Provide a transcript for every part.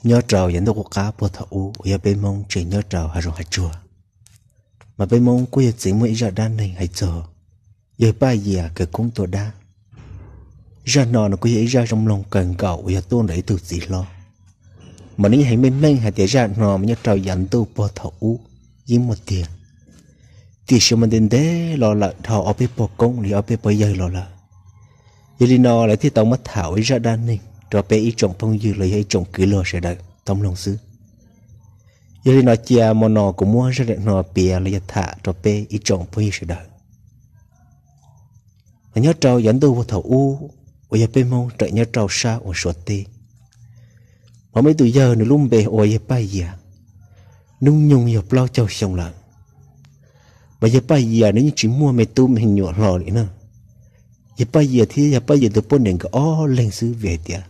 Nyob rau yav ntuj qub qab puag thaum ub uas yog peb Hmoob tseem nyob rau hav zoov hav tsuag, mas peb Hmoob kuj yog txeev muaj ib zaj dab neeg hais txog yawg Paj Yias khawv koob tua dab. Zaj no nws kuj yog ib zaj zoo mloog kawg nkaus uas yog tuaj ntawm ib tug txiv hlob, mas nws yeej hais meej meej hais tias zaj no mas nyob rau yav ntuj puag thaum ub yeej muaj tiag, tiam sis mas ntev ntev los lawm dhau ob peb puas koob los yog ob peb puas yawg los lawm. Yog li no lawv thiaj tau muab tham ua ib zaj dab neeg rau peb ib tsoom phooj ywg los yog ib tsoom kwv luag sawv daws tau mloog xwb. Yog li no cia mo no kuv muab zaj dab neeg no piav los yog tham rau peb ib tsoom phooj ywg sawv daws. Mas nyob rau yav ntuj puag thaum ub uas yog peb Hmoob tseem nyob rau sab uas Suav teb, mas muaj ib tug yawg nws lub npe hu ua yawg Paj Yias, hnub nyoog yog plaub caug xyoo lawm. Mas yawg Paj Yias nws yeej tsis muaj me tub me nyuam hlo li na. Yawg Paj Yias thiab yawg Paj Yias tus poj niam nkawd ob leeg xwb vim hais tias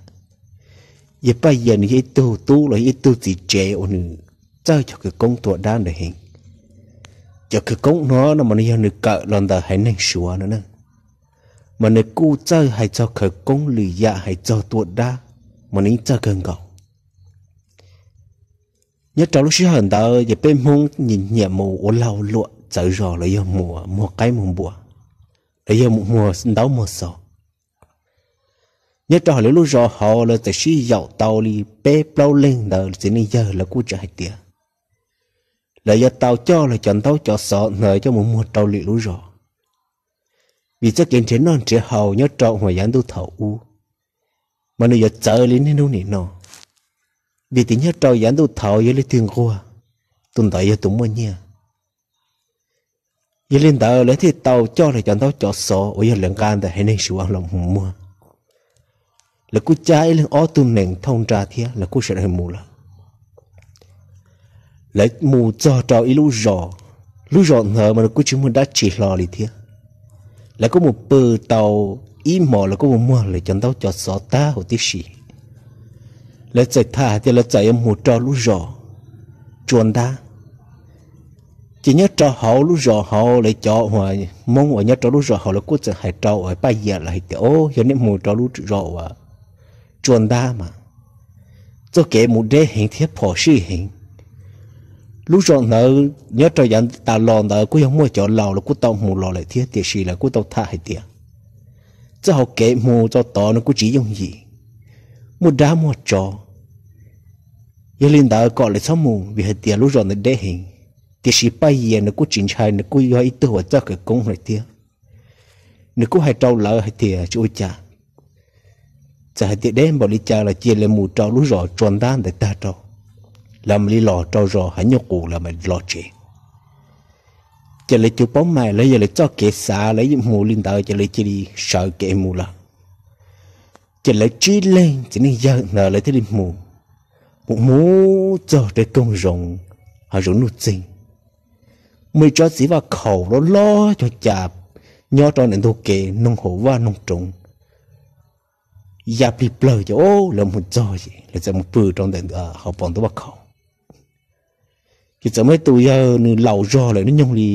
yawg Paj Yias nws yog ib tug tub los yog ib tug txiv tsev uas nws txawj cov khawv koob tua dab ntawd heev. Cov khawv koob no no mas nws yog nws kawm los ntawm haiv neeg Suav no na, mas nws kuj txawj hais txog khawv koob lwm yam hais txog tua dab, mas nws yeej txawj kawg nkaus. Nyob rau lub sij hawm ntawd ces peb Hmoob nyiam nyiam mus ua lag luam txawv zos los yog mus muag qaib muag npua, los yog mus muag ntaub muag xov. Nyob rau hauv lawv lub zos hauv lawv txawm sib yaum tau li peb plaub leeg ntawd txiv neej yawg lawv kuj tseem hais tias lawv yuav tau coj lawv cov ntaub cov xov ntawd coj mus muag rau lwm lub zos, vim txoj kev nrhiav noj nrhiav haus nyob rau hauv yav ntuj thaum ub mas nws yuav txawv li niaj hnub nim no, vim tias nyob rau yav ntuj thaud yog leej twg nquag, tus ntawd yog tus muaj nyiaj. Yog li ntawd lawv thiaj tau coj lawv cov ntaub cov xov uas yog lawv nqa ntawm haiv neeg Suav los mus muag. Lawv kuj cab ib leeg ob tug nees thauj nra thiab lawv kuj sawv daws mus lawm. Lawv mus txog rau ib lub zos, lub zos ntawd mas nws kuj tsis muaj dab tsi hlo li thiab. Lawv kuj mus pw tau ib hmos, lawv kuj mus muag lawv cov ntaub cov xov tag huv tib si. Lawv txawm tham hais tias lawv txawm yuav mus rau lub zos Tsua Ntab. Ces nyob rau hauv lub zos hauv lawv cov uas Hmoob uas nyob rau lub zos hauv lawv kuj txawm hais rau uas Paj Yias lawv hais tias, o, yog nej mus rau lub zos uas Tsua Ntab mas txoj kev mus deb heev thiab phom sij heev. Lub zos ntawd nyob rau yav tas los ntawd kuj yog muaj cov laus lawv kuj tau mus los lawm thiab, tiam sis lawv kuj tau tham hais tias txoj hauv kev mus txog tod nws kuj tsis yooj yim, muaj dab muaj tsov. Yog li ntawd kom lawv txhob mus vim hais tias lub zos ntawd deb heev. Tiam sis Paj Yias nws kuj tsis ntshai, nws kuj yog ib tug uas txawj khawv koob lawm thiab. Nws kuj hais rau lawv hais tias tsis ua cas, txawm hais tias deb npaum li cas los cia lawv mus rau lub zos Tsua Ntab ntawd tag rau, lawv mam li los rau zos Hav Nyuj Qus lawv mam los tsev. Ces lawv cuv paub mais los yog lawv txoj kev xav lawv yeej mus li ntawd ces lawv cia li sawv kev mus lawm. Ces lawv tsib leeg txiv neej yawg ntawd lawv thiaj li mus, mus mus txog rau koog zoov, hav zoov nuj txeeg. Muaj ib tsob txiv vaj khaum loj loj cog cas nyob rau ntawm ntug kev noog hauv vaj noog roov, ya plig plawg ces lawv mus txog ces lawv txawm mus pw rau ntawm hauv paus ntug vaj khaum. Ces txawm muaj ib tus yawg nws laus zog lawm, hnub nyoog li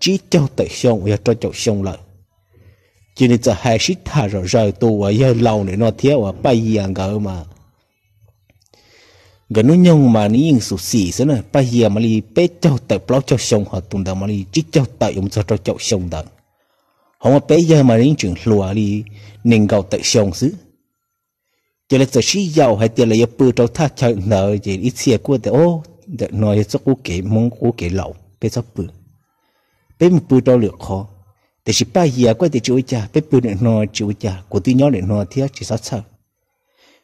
tsib caug tawm xyoo uas yog rau caum xyoo lawm. Ces nws txawm hais sib tham zom zaws, tus uas yawg laus ntawm no thiab uas Paj Yias nkawd mas nkawd hnub nyoog mas nws yeej xub xim xwb na, Paj Yias mas li peb caug tawm plaub caug xyoo, ho tus ntawd mas li tsib caug tawm yuav mus txog rau caum xyoo ntawd. Ho muaj peb yawg mas yeej tseem hluas li nees nkaum tawm xyoo xwb. Ces lawv txawm sib yaum hais tias lawv yuav pw rau thaj chaw ntawd, ces ib txhia kuj tias, o, ntawm no yog txoj qub kev Hmoob qub kev laus, peb txhob pw, peb mus pw rau lwm qhov. Tiam sis Paj Yias kuj tias tsis ua cas, peb pw ntawm no tsis ua cas, kuv twb nyob ntawm no thiab tsis txhob txhawj.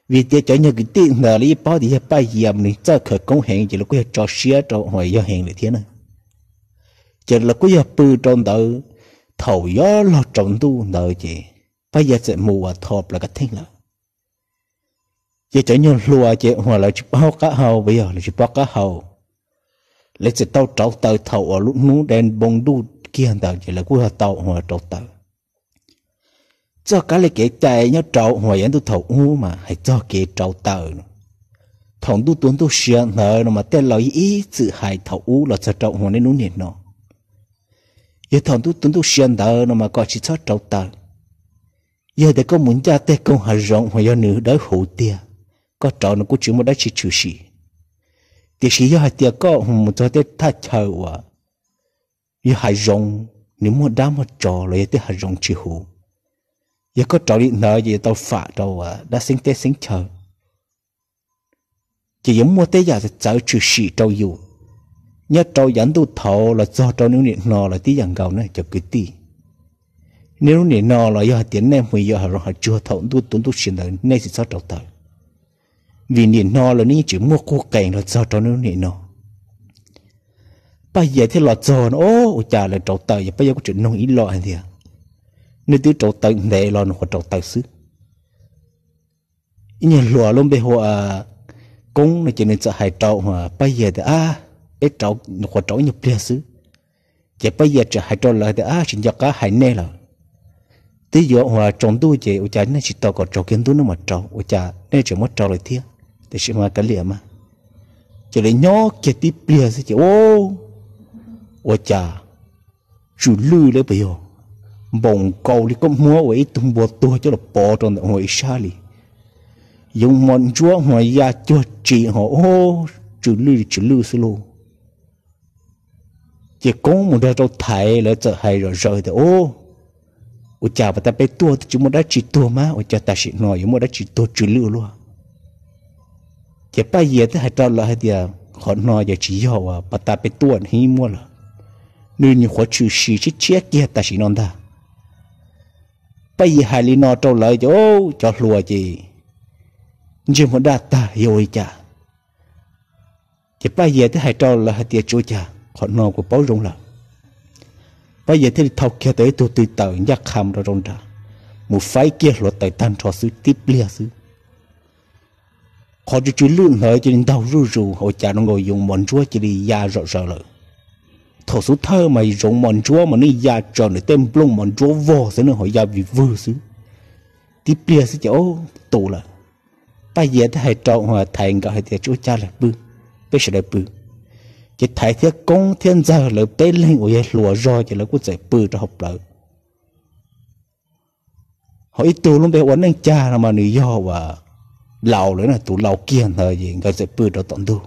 Vim tias cov nyuag kwv tij ntawd lawv yeej paub tias yog Paj Yias mas nws txawj khawv koob heev ces lawv kuj yog tso siab rau uas yog heev lawm thiab na. Ces lawv kuj yog pw rau ntawd, thaum yuav luag tsaus ntuj ntawd ces Paj Yias txawm mus uas tho plaws kab theej lawm. Ces cov nyuag hluas ces uas lawv tsis paub qab hau, uas yog lawv tsis paub qab hau, lawv txawm tau rauv taws thaum uas lub hnub deb npoo ntuj kiag ntawd ces lawv kuj yog tau uas rauv taws. Txoj kab li kev cai nyob rau uas yav ntuj thaum ub mas hais txog kev rauv taws. Thaum ntuj tu ntuj sia ntawd no mas tej laus yeej ib txwm hais thaum ub los txog rau uas niaj hnub niam no, yog thaum ntuj tu ntuj sia ntawd no mas kom tsis txhob rauv taws. Yog tias koj mus ncaj tej koog hav zoov uas yog nws dawb huv tiag, koj rauv nws kuj tsis muaj dab tsi tshwm sim. Tiam sis yog hais tias koj mus txog tej thaj chaw uas yog hav zoov, nws muaj dab muaj tsov los yog tej hav zoov tsis huv, yog koj rauv li ntawd ces yuav tau fam rau dab xeeb teb xeeb chaw, ces yuav muaj tej yam txawv tshwm sim rau yus. Nyob rau yav ntuj thaud los txog rau niaj hnub nim no los tib yam nkaus ne cov kwv tij. Niaj hnub nim no los yog hais tias nej mus yuav hav zoov hav tsuag thaum ntuj tu ntuj si ntawd nej tsis txhob rauv taws, vim nim no los nej yeej tseem muaj qub qees los txog rau niaj hnub nim no. Paj Yias thiaj los txog no, ua cas lawv rauv taws, yog Paj Yias kuj tseem nug ib lo hais tias, nej twb rauv taws ntev los nws qhuav rauv taws xwb. Ib nyuag hluas lub npe hu ua Koob no ces nws txawm hais rau Paj Yias tias, peb rauv, nws qhuav rauv ib nyuag pliag xwb. Ces Paj Yias txawm hais rau lawv tias, tsis nco qab hais nej lawm, twb yuav ua tsaus ntuj ces ua cas nej tsis tos kom tsaus kiag ntuj nej mam rauv, ua cas nej tseem muab rauv lawm thiab, tiam sis mas kav liam mas. Ces lawv nyob kiag tib pliag xwb ces ua cas tsw lwj li puas yog, npaum nkaus li koj muab ua ib tug npua tuag coj los pov rau ntawm ua ib sab li, yoov mos ntsuab ua ya cuag tsis ho, tsw lwj tsw lwj xwb lauj. Ces Koob mus nrog rau Thaiv lawv txawm hais zom zaws tias, ua cas pas tas peb tuaj twb tsis muaj dab tsi tuag mas ua cas tam sim no yuav muaj dab tsi tuag tsw lwj ua luaj. Ces Paj Yias thiaj hais rau lawv hais tias, qhov no ces tsis yog uas pas tas peb tuaj heev muaj lawm, nws nyuam qhuav tshwm sim tshiab tshiab kiag tam sim no ntag. Paj Yias hais li no rau lawv ces cov hluas ces ntsej muag daj tag yog ua li cas. Ces Paj Yias thiaj hais rau lawv hais tias, tsis ua cas, qhov no kuv paub zoo lawm. Paj Yias thiaj li thau kiag tau ib tug tw taws ncaj qha mus rau rau nram, mus faib kiag hluav taws tag nrho xwb tib pliag xwb. Qhov tsw tsw lwj ntawd cia li ntaug zuj zus ua cas zoo nkaus yoov mos ntsuab cia li ya zom zaws lawm. Thaum xub thawj mas yoov mos ntsuab mas nws ya tsaws nws tej nplooj mos ntsuab vog xwb ne, ho ya vim vwg xwb. Tib pliag xwb ces tus lawm. Paj Yias thiaj hais rau Thaiv nkawd hais tias, tsis ua cas lawm, pw, peb sawv daws pw. Ces Thaiv thiab Koob thiab Ntxawg lawv peb leeg uas yog hluas zog ces lawv kuj txawm pw rau hauv plawv. Ho ib tug lub npe ua Neej Cag no mas nws yog uas laus lawm na, tus laus kiag ntawd es nkawd txawm pw rau tom ntug.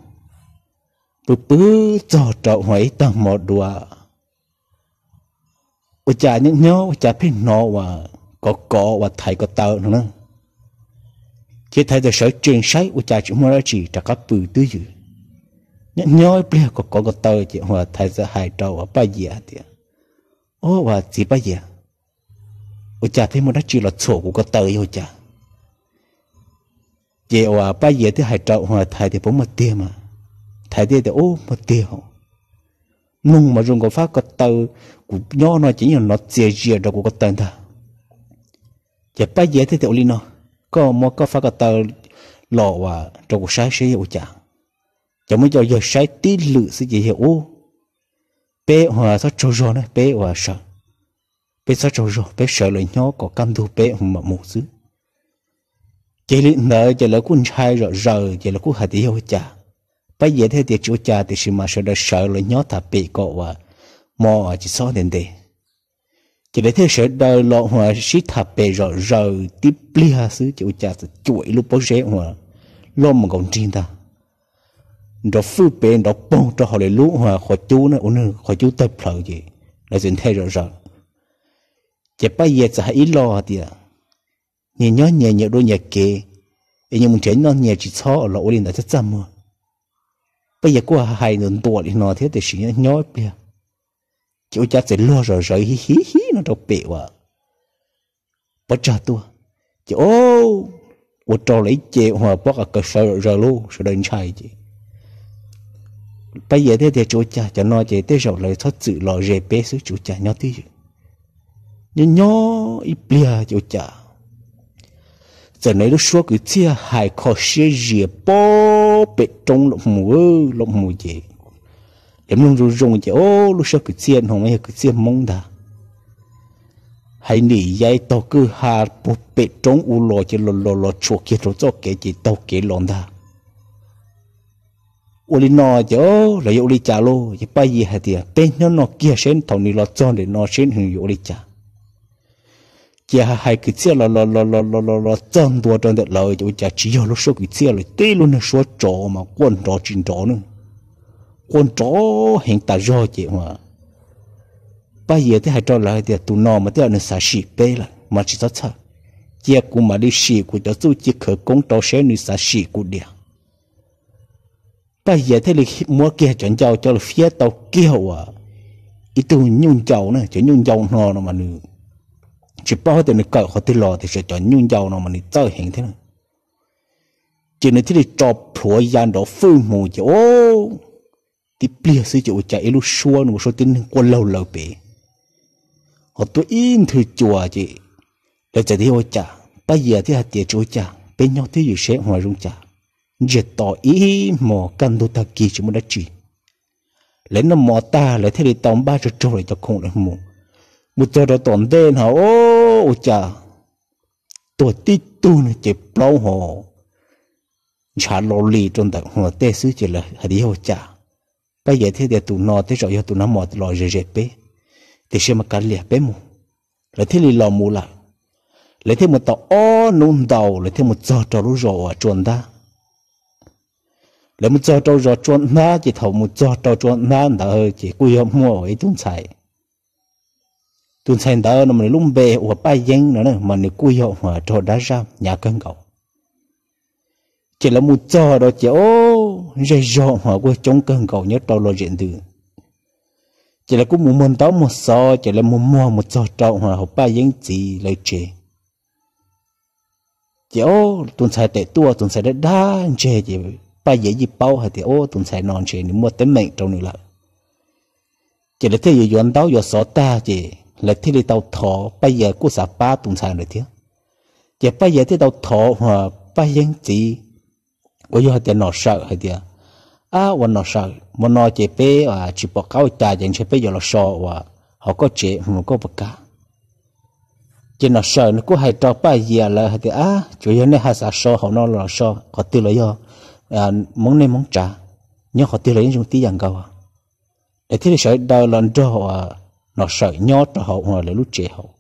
Pw pw txog rau ua ib tag hmo dua, ua cas nyob nyob ua cas pheej hnov uas kov kov uas thaiv ko taw no na. Ces Thaiv txawm sawv tsees saib ua cas tsis muaj dab tsi rov qab pw twj ywm. Nyob nyob ib pliag kov kov ko taw ces uas Thaiv txawm hais rau uas Paj Yias hais tias, o uas txiv Paj Yias, ua cas pheej muaj dab tsi los txhuam kuv ko taw yog ua cas? Ces uas Paj Yias thiaj hais rau uas Thaiv tias, puas muaj tiag mas? Thaiv thiaj tias, u muaj tiag os, mloog mas zoo nkaus fab ko taw, kuv nyob no ces yeej hnov txias zias rau kuv ko taw ntag. Ces Paj Yias thiaj tias, ua li no, koj muab koj fab ko taw los uas rau kuv saib seb yog ua cas. Ces muab coj yawg saib tib lwm xwb ces yawg, u, peb uas txhob tsaug zog na, peb uas sawv, peb txhob tsaug zog, peb sawv los nyob kom kaj ntug peb mam mus xwb. Ces li ntawd ces lawv kuj ntshai zom zaws ces lawv kuj hais tias yog ua cas. Paj Yias thiaj tias tsis ua cas tiam sis mas sawv daws sawv los nyob tham pem kom uas hmo tsis txhob ntev ntev. Ces lawv thiaj sawv daws los uas sib tham pem zom zaws tib pliag xwb ces ua cas txawm cuam ib lub pob zeb uas loj mus nkaus nrig ntag, nrov fwj pem nrov poog rau hauv lawv lub uas qhov cub na, ua nws qhov cub tawg plhawv ces lawv txawm nthe zom zaws. Ces Paj Yias txawm hais ib lo tias, nyias nyob nyias, nyias dua nyias kev, es nyias mus nrhiav noj nyias, tsis txhob los ua li ntawd txaj txaj muag. Paj Yias kuj hais ntuas ntuas li no thiab tiam sis nyob nyob ib pliag ces ua cas txawm luag zom zaws hi hi hi no rau pem uas pob tsag tuaj. Ces o, ua rau lawv ib ce uas pob qa kaws sawv zom zaws lauj, sawv daws ntshai ces Paj Yias thiaj tias tsis ua cas, cov no ces tej zaum lawv txhob txwm los ze peb xwb, tsis ua cas, nyob twj ywm. Nyob nyob ib pliag ces ua cas txawm hnov lub suab kwv txhiaj hais kho siab zias puag pem roob los mus, los mus ces lawv mloog zoo zoo ces o, lub suab kwv txhiaj no mas yog kwv txhiaj Hmoob ntag. Hais nim yaib taug kwj ha puag pem roob ua los ces los los los tshuam kiag rau txoj kev ces taug kev los ntag. Ua li no ces o, los yog ua li cas lauj? Ces Paj Yias hais tias peb nyob no kiag seb thaum nws los txog ntawm no seb nws yuav ua li cas. Ces hais kwv txhiaj los los los los los los los txog ntua rau ntawm lawv ces ua cas tsis yog lub suab kwv txhiaj lawm, tib lub niag suab tsov mas quaj nrov tsis nrov ne, quaj nrov heev tas zog ces Paj Yias thiaj hais rau lawv hais tias, tus no mas tej zaum nws xav sim peb lawm mas tsis txhob txhawj, cia kuv mam li sim kuv cov txuj ci khawv koob rau seb nws xav sim kuv diam. Paj Yias thiaj li muab kiag cov ncau coj los fiab tau kiag uas ib tug nyuj ncau na, cov nyuj ncau no no mas nws tsis paub tias nws kawm qhov twg los tiam sis cov nyuj ncau no mas nws txawj heev thiab na. Ces nws thiaj li tso plhuav ya nrov fwj mus ces o, tib pliag xwb ces ua cas ib lub suab no ua suab tib neeg quaj laug lawm pem, ho tuaj ib nthwv cua ces lawv txawm tias ua cas, Paj Yias thiaj hais tias tsis ua cas, peb nyob twj ywm seb ua zoo cas. Ntsiag to ib hmos kaj ntug tag kis tsis muaj dab tsi. Lawv noj mov tag lawv thiaj li tau npaj tsuag tsuag lawv cov khoom lawv mus. Mus txog rau tom ntej no o, ua cas tuag tib tug no ces plaub ho ntshav lo li rau ntawm hua tej xwb ces lawv hais tias yog ua cas. Paj Yias thiaj tias tus no tej zaum yog tus nag hmo los ze ze peb, tiam sis mas kav liam peb mus. Lawv thiaj li los mus lawm. Lawv thiaj mus tau ob hnub ntau lawv thiaj mus txog rau lub zos uas Tsua Ntab. Lawv mus txog rau zos Tsua Ntab ces thaum mus txog rau Tsua Ntab ntawd ces kuj yog muaj ua ib tug ntxhais. Tus ntxhais ntawd no mas nws lub npe ua Paj Yeeb no na mas nws kuj yog ua rau dab zaj hnyav kawg nkaus. Ces lawv mus txog rau ces o, zej zog mas kuj coob kawg nkaus nyob rau lom zem ntws. Ces lawv kuj mus muag ntaub muag xov ces lawv mus muag mus txog rau hauv Paj Yeeb txiv lawv tsev. Ces o, tus ntxhais tes tuaj tus ntxhais dab dab ntseg ces Paj Yias yeej paub hais tias o, tus ntxhais no ntshe nws muaj teeb meem rau nws lawm. Ces lawv thiaj yuav yuav ntaub yuav xov tag ces lawv thiaj li tau thov, Paj Yias kuj xav pab tus ntxhais ntawd thiab. Ces Paj Yias thiaj tau thov Paj Yeeb txiv uas yog hais tias Nom Sawm hais tias, ab, ua Nom Sawm, hmo no ces peb tsis pom qab ua cas ces ntshe peb yuav los so uas hauv koj tsev mus koj puas kam. Ces Nom Sawm nws kuj hais rau Paj Yias lawv hais tias, ab, tsuas yog nej ho xav so hauv no los so, qhov twg los yog Hmoob nej Hmoob tsav, nyob qhov twg los yeej zoo tib yam nkaus. Lawv thiaj li sawv daws los nrog uas Nom Sawm nyob rau hauv uas lawv lub tsev hauv.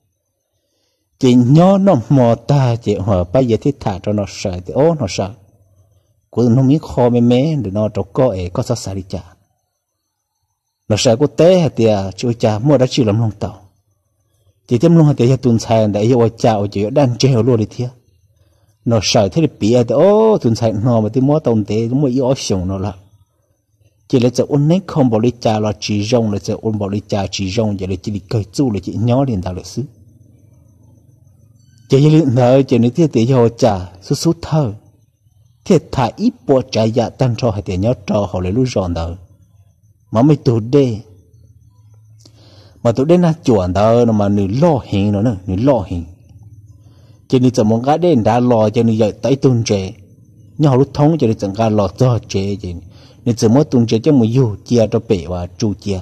Ces nyob noj hmo tag ces uas Paj Yias thiaj tham rau Nom Sawm tias, o, Nom Sawm, kuv nug me qho me me ntawm no rau koj es koj txhob xav li cas. Nom Sawm kuj teb hais tias tsis ua cas, muaj dab tsi los mloog tau. Ces thiaj mloog hais tias yog tus ntxhais ntawd yog ua cas ua cas yuav daj ntseg ua luaj li thiab. Nom Sawm thiaj li piav hais tias, o, tus ntxhais no mas twb muab tau ntev muaj ib ob xyoos no lawm. Ces lawv txawm ua neeb kho npaum li cas los tsis zoo, lawv txawm ua npaum li cas tsis zoo ces lawv cia li kawg txuj lawv cia li nyob li ntawd lawm xwb. Ces yog li ntawd ces nws thiaj tias yog ua cas xub xub thawj thiaj tham ib puas tsav yam tag nrho hais tias nyob rau hauv lawv lub zos ntawd mas muaj ib tug dej, mas tus dej Naj Cuam ntawd no mas nws loj heev no, nws loj heev. Ces nws txawm mus nqa dej nrad los ces nws yawm tau ib tug ntses nyob hauv lub thoob ces nws txawm nqa los txog tsev ces nws txawm muab tus ntses coj mus yug cia rau pem uas tsu cia.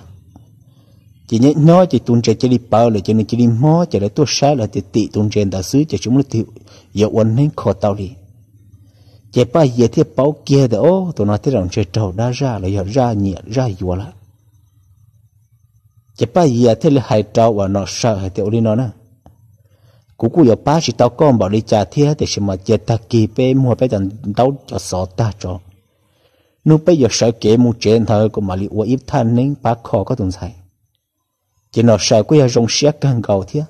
Ces nyob nyob ces tus ntses cia li pawv lawm ces nws cia li mob ces lawv tuaj saib lawv tias tim tus ntses ntawd xwb ces tsis muaj leej twg yuav ua neeb kho tau li. Ces Paj Yias thiaj paub kiag tias, o, tus no tej zaum ntshe raug dab zaj los yog zaj nyiam zaj yuav lawm. Ces Paj Yias thiaj li hais rau uas Nom Sawm hais tias ua li no na, kuv kuj yuav pab tsis tau koj npaum li cas thiab tiam sis mas cia tag kis peb muag peb cov ntaub cov xov tag tso, hnub peb yuav sawv kev mus tsev ntawd kuv mam li ua ib thaj neeb pab kho koj tus ntxhais. Ces Nom Sawm kuj yog zoo siab kawg nkaus thiab.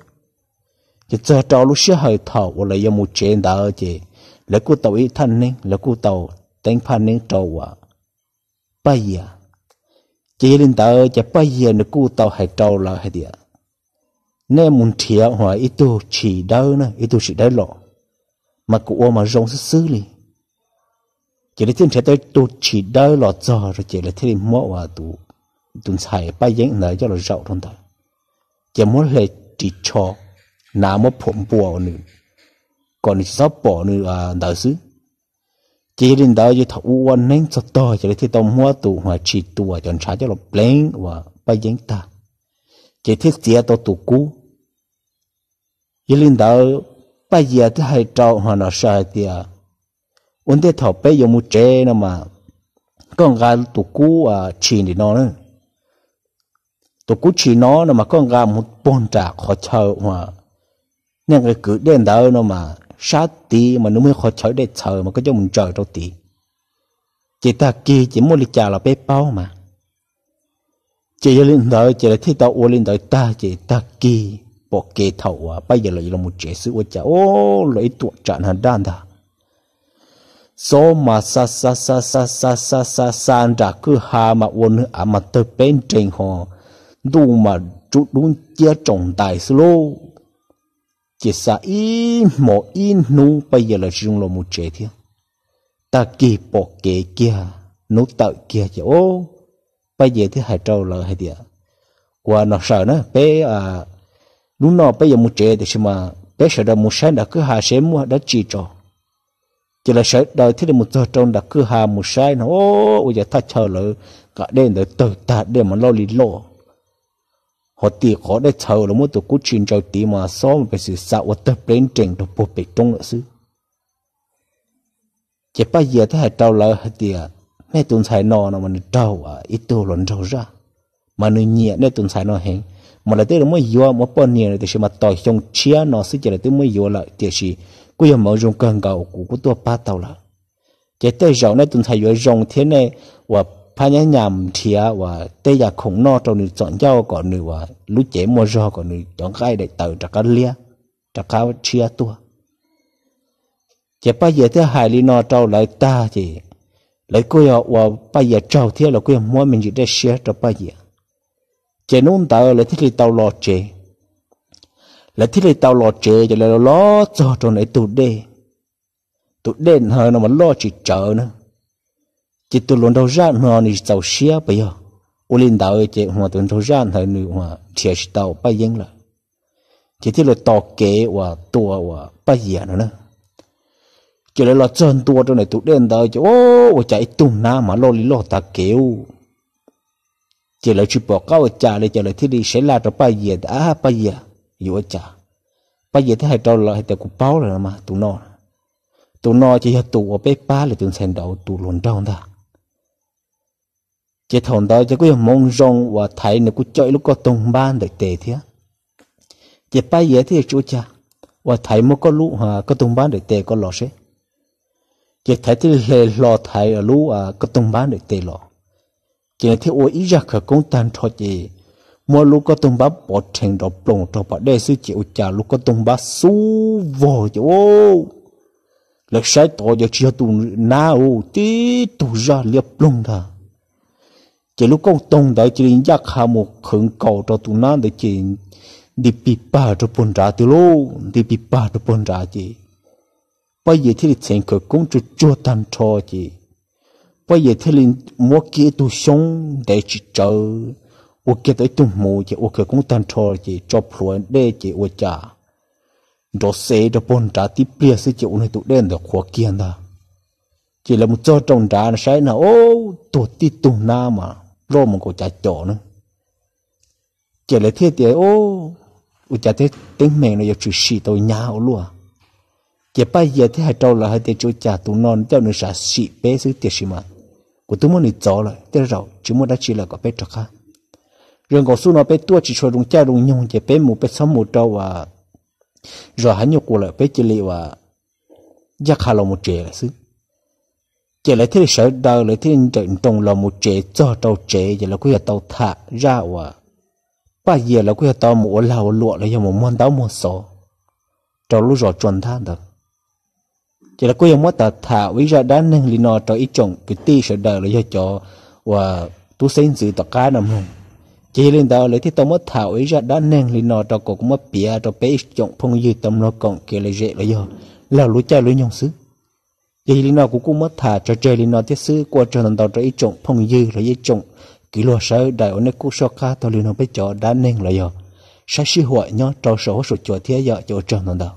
Ces txog rau lub sij hawm thaum uas lawv yuav mus tsev ntawd ces lawv kuj tau ib thaj neeb, lawv kuj tau teeb thaj neeb rau uas Paj Yias. Ces yog li ntawd ces Paj Yias nws kuj tau hais rau lawv hais tias, nej mus nrhiav uas ib tug tshis dawb na, ib tug tshis dawb los, mas kuv ua mas zoo xwb xwb li. Ces lawv thiaj nrhiav tau ib tug tshis dawb los txog ces lawv thiaj li muab uas tus ntxhais Paj Yeeb ntawd coj los zaum rau ntawd, ces muab hle ris tsho, hnav muab phuam npua nws kom nws tsis txhob pom nws ntawd xwb. Ces yog li ntawd ces thaum ua ua neeb txog tog ces lawv thiaj tau muab tus uas tshis tua cov ntshav coj los pleev uas Paj Yeeb tag, ces thiaj txiav tau tus kub. Yog li ntawd Paj Yias thiaj hais rau uas Nom Sawm hais tias, ua ntej thaum peb yuav mus tsev no mas koj nqa tus kub tshis ntawm no na, tus kub tshis no no mas koj nqa mus puag nram qhov chaw uas nej nqis kwv dej ntawd no mas sab tid mas nws muaj ib qho chaw dej txhawv mas koj coj mus ntsaws rau tid, ces tag kis ces muaj li cas los peb paub mas. Ces yog li ntawd ces lawv thiaj tau ua li ntawd tag ces tag kis pom kev thaum uas Paj Yias los mus tsev xwb ua cas o, los ib tuam tsam na daj ntag. Xob mas xa xa xa xa xa xa xa xa nram kwj ha mas ua nws av mas tawg pleb nrees ho, ntuj mas tsub dub nciab tsoom ntais xwb lauj. Ces xa ib hmos ib hnub Paj Yias los tsis zoo los mus tsev thiab. Tag kis pom kev kiag, hnub tawm kiag ces o, Paj Yias thiaj hais rau lawv hais tias, Kuv no sawv na, peb, hnub no peb yuav mus tsev tiam sis mas peb sawv daws mus saib nram kwj ha seb muaj dab tsi tso. Ces lawv sawv daws thiaj li mus txog rau nram kwj ha mus saib no o, ua cas thaj chaw lawv nqa dej ntawd tawg tag dej mas loj li loj, ho tim qhov dej txhawv los muab tus kub tshis ntsaws tid mas xob mas pes xwm xa ua tawg pleb nrees rau puag pem roob lawm xwb. Ces Paj Yias thiaj hais rau lawv hais tias, Nej tus ntxhais no no mas nws raug ib tug hluas nraug zaj, mas nws nyiam nej tus ntxhais no heev, mas lawv twb muab yuav ua poj niam lawm tiam sis mas tos xyoo tshiab no xwb ces lawv twb muab yuav lawm tiam sis kuj yog hmoov zoo kawg nkaus kuv kuj tuaj pab tau lawm. Ces tej zaum nej tus ntxhais yuav zoo thiab nej uas phab nyab nyas nrhiav uas tej yam khoom noj rau nws txom ncauj kom nws uas lub cev muaj zog kom nws cov nqaij daim tawv rov qab liab, rov qab tshiab tuaj. Ces Paj Yias thiaj hais li no rau lawv tag ces lawv kuj yog ua Paj Yias tsaug thiab lawv kuj yog muab me ntsis dej siab rau Paj Yias. Ces hnub ntawd lawv thiaj li tau los tsev. Lawv thiaj li tau los tsev ces lawv los txog rau ntawm ib tug dej. Tus dej ntawd no mas loj tsis tsawg na. Ces tus hluas nraug zaj no nws tsis txaus siab puas yog, ua li ntawd ces tus nraug zaj ntawd nws nrhiav tsis tau Paj Yeeb lawm, ces thiaj li tos kev uas tua uas Paj Yias no na. Ces lawv los txog ntua rau ntawm tus dej ntawd ces ua cas ib tug nab mas loj li loj tag kev u. Ces lawv tsis pom qab ua cas li ces lawv thiaj li saib laj rau Paj Yias tias, Ab Paj Yias, yuav ua cas? Paj Yias thiaj hais rau lawv hais tias, Kuv paub lawm no mas tus no, tus no ces yog tus uas peb pab lawm tus ntxhais nraud tus hluas nraug ntag. Ces thaum ntawd ces kuj yog hmoov zoo uas Thaiv nws kuj coj ib lub kauj toog npab ntawm tes thiab. Ces Paj Yias thiaj tsis ua cas, uas Thaiv muab koj lub kauj toog npab ntawm tes koj los seb. Ces Thaiv thiaj li hle hlo Thaiv lub kauj toog npab ntawm tes los. Ces nws thiaj ua ib zaj khawv koob tag nrho ces muab lub kauj toog npab pov rhees nrov ploos rau pas dej xwb ces ua cas lub kauj toog npab xub vog ces lawv saib tod ces tsis yog tus nab u, tib tug zaj liab ploog ntag. Ces lub kauj toog ntawd cia li ncaj qha mus qhwv nkaus rau tus nab ntawd ces nti pis pag rau puag nrad twg lauj, nti pis pag rau puag nrad ces Paj Yias thiaj li txheev khawv koob tsuag tsuag tag nrho ces Paj Yias thiaj li muab kiag ib tug xyoob ntev tsis tsawv ua kiag tau ib tug hmuv ces ua khawv koob tag nrho ces tso plhuav dej ces ua cas nrov xev rau puag nrad tib pliag xwb ces ua nws tus dej ntawd qhuav kiag ntag. Ces lawv mus txog rau nrad no saib na, o, tuag tib tug nab mas loj mus nkaus cav cos na. Ces lawv thiaj tias, Ua cas tej teeb meem no yuav tshwm sim tau hnyav ua luaj? Ces Paj Yias thiaj hais rau lawv hais tias, Tsis ua cas, tus no coj nws sam sim peb xwb tiam sis mas kuv twb muab nws txov lawm, tej zaum tsis muaj dab tsi lawm kom peb rov qab. Zoo nkaus xub no peb tuaj tsis tshua zoo caij zoo nyoog ces peb mus peb txhob mus rau uas zos Hav Nyuj Qus lawm, peb cia li uas ncaj qha los mus tsev lawm xwb. Ces lawv thiaj li sawv daws lawv thiaj li nrawm nroos los mus tsev, txog rau tsev ces lawv kuj yog tau tham zaj uas Paj Yias lawv kuj yog tau mus ua lag ua luam los yog mus muag ntaub muag xov rau lub zos Tsua Nthab ntawd. Ces lawv kuj yog muab tham tham ua ib zaj dab neeg li no rau ib tsoom kwv tij sawv daws los yog cov uas tub xeeb ntxwv tom qab no mloog. Ces yog li ntawd lawv thiaj tau muab tham ua ib zaj dab neeg li no rau kom kuv muab piav rau peb ib tsoom phooj ywg tau mloog koom kev lom zem los yog laug lub caij lub nyoog xwb. Ces yog li no kuv kuj muab tham tso tseg li no thiab xwb, kuj ua tsaug ntau ntau rau ib tsoom phooj ywg los yog ib tsoom kwv luag sawv daws uas nej kuj soj qab taug li no peb cov dab neeg los yog saib sij huam nyob rau saum huab saum cua thiab yom, ces ua tsaug ntau ntau.